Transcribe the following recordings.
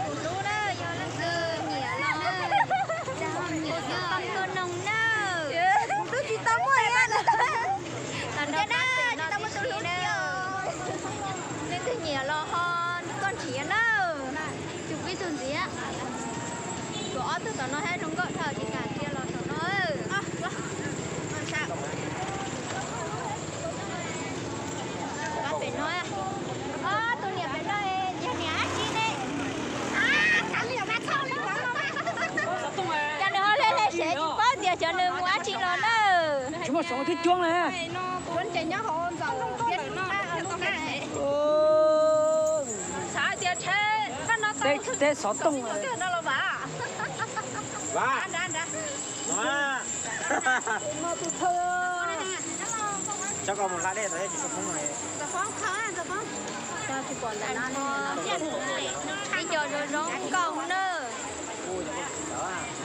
Tus hlub na, yog leej twg nyiam los hu xov tooj tuaj noog na. Kuv twb tsis tau muaj ib yam. Los nrog pab pem no tib si na. Leej twg nyiam los ho tuaj nrhiav na. Tsum peb tug ntxiv. Tshuav ob tug tom no thiab, zoo nkauj dhau tsis kam cia los tom no. Pab pem no, tus niam pem no yog niam dab tsi ne? Cas nws ho hle hle sev tsis paub tias xyov nws mus dab tsi los na. Tsis muaj saum thiab cuab na. Xav tias tsheb koj no tau tsheb xov tooj no los vas. Cov koj mus hla dej tau tsis tau poob. Ib co zoo zoo nkauj na.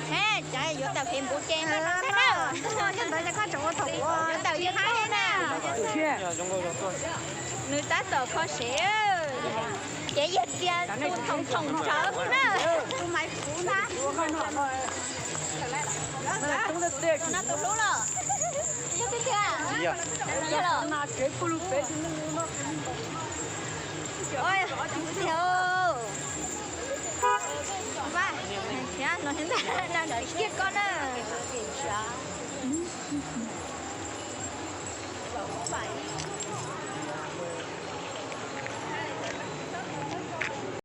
He, cov yuav tawm Facebook ces no na. Yuav tawm YouTube na. Nws tab tom kho sev, ces yog tias tus thoom thoom tsawv na. No tus hlub los? Yog tiag tiag. Yog los? Vaj, no ntag, no ntag kiag koj na.